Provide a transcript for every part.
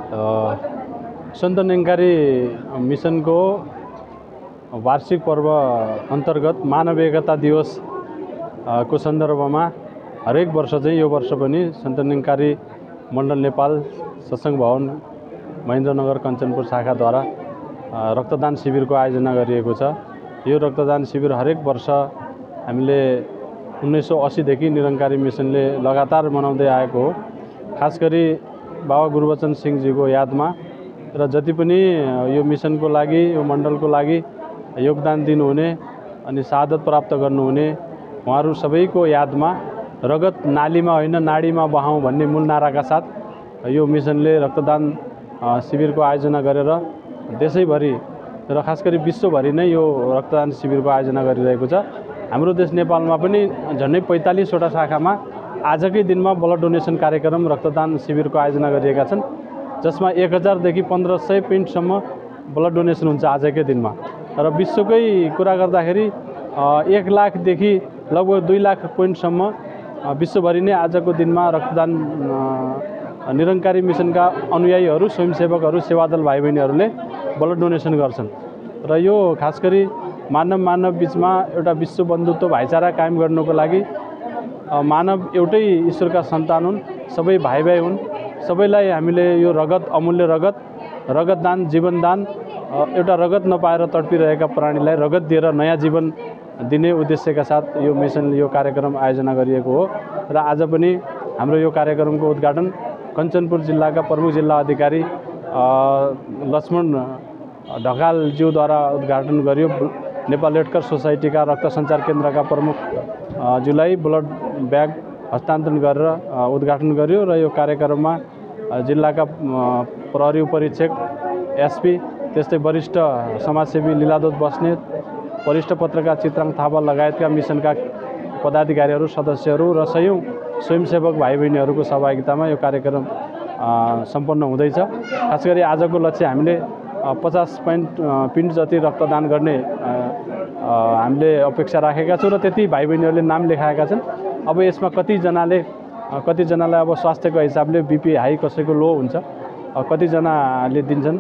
सन्त निरङ्कारी मिसनको वार्षिक पर्व अन्तर्गत मानव एकता दिवस को सन्दर्भमा हरेक वर्ष चाहिँ यो वर्ष पनि सन्त निरङ्कारी मण्डल नेपाल सत्सङ्ग भवन महेन्द्रनगर कञ्चनपुर शाखाद्वारा रक्तदान शिविरको आयोजना गरिएको छ। यो रक्तदान शिविर हरेक वर्ष हामीले 1980 देखि निरङ्कारी मिसनले लगातार मनाउँदै आएको हो। खास गरी बाबा गुरुबचन सिंहजीको यादमा र जति पनि यो मिसनको लागि यो मण्डलको लागि योगदान दिनुहुने अनि शहादत प्राप्त गर्नुहुने उहाँहरू सबैको यादमा रगत नालीमा होइन नाडीमा बहाउँ भन्ने मूल नाराका साथ यो मिसनले रक्तदान शिविरको आयोजना गरेर देशैभरि र खास गरी विश्वभरि नै यो रक्तदान शिविरको आयोजना गरिरहेको छ। हाम्रो देश नेपालमा पनि झन्डै 45 वटा शाखामा आजकै दिनमा ब्लड डोनेसन कार्यक्रम रक्तदान शिविरको आयोजना गरिएका छन्, जसमा 1000 देखि 1500 पिन्टसम्म ब्लड डोनेसन हुन्छ आजकै दिनमा। र विश्वकै कुरा गर्दाखेरि 1 लाखदेखि लगभग 2 लाख पोइन्टसम्म विश्वभरि नै आजको दिनमा रक्तदान निरङ्कारी मिसनका अनुयायीहरू, स्वयंसेवकहरू, सेवादल भाइ बहिनीहरूले ब्लड डोनेसन गर्छन्। र यो खास गरी मानव बीचमा एउटा विश्व बन्धुत्व भाइचारा कायम गर्नुको लागि मानव एउटै ईश्वरका सन्तान हुन्, सबै भाइ भाइ हुन्। सबैलाई हामीले यो रगत, अमूल्य रगतदान, जीवनदान, एउटा रगत नपाएर तडपिरहेका प्राणीलाई रगत दिएर नयाँ जीवन दिने उद्देश्यका साथ यो मिसनले यो कार्यक्रम आयोजना गरिएको हो। र आज पनि हाम्रो यो कार्यक्रमको उद्घाटन कञ्चनपुर जिल्लाका प्रमुख जिल्ला अधिकारी लक्ष्मण ढकालज्यूद्वारा उद्घाटन गरियो। नेपाल रेड क्रस सोसाइटीका रक्त सञ्चार केन्द्रका प्रमुख ज्यूलाई ब्लड ब्याग हस्तान्तरण गरेर उद्घाटन गरियो। र यो कार्यक्रममा जिल्लाका प्रहरी उपरीक्षक, एसपी, त्यस्तै वरिष्ठ समाजसेवी लीलादोत बस्नेत, वरिष्ठ पत्रकार चित्राङ थापा लगायतका मिसनका पदाधिकारीहरू, सदस्यहरू र सयौं स्वयंसेवक भाइ बहिनीहरूको सहभागितामा यो कार्यक्रम सम्पन्न हुँदैछ। खास गरी आजको लक्ष्य हामीले 50 पिन्ट जति रक्तदान गर्ने हामीले अपेक्षा राखेका छौँ र त्यति भाइ बहिनीहरूले नाम लेखाएका छन्। अब यसमा कतिजनालाई अब स्वास्थ्यको हिसाबले बीपी हाई, कसैको लो हुन्छ, कतिजनाले दिन्छन्,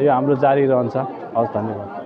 यो हाम्रो जारी रहन्छ। हस्, धन्यवाद।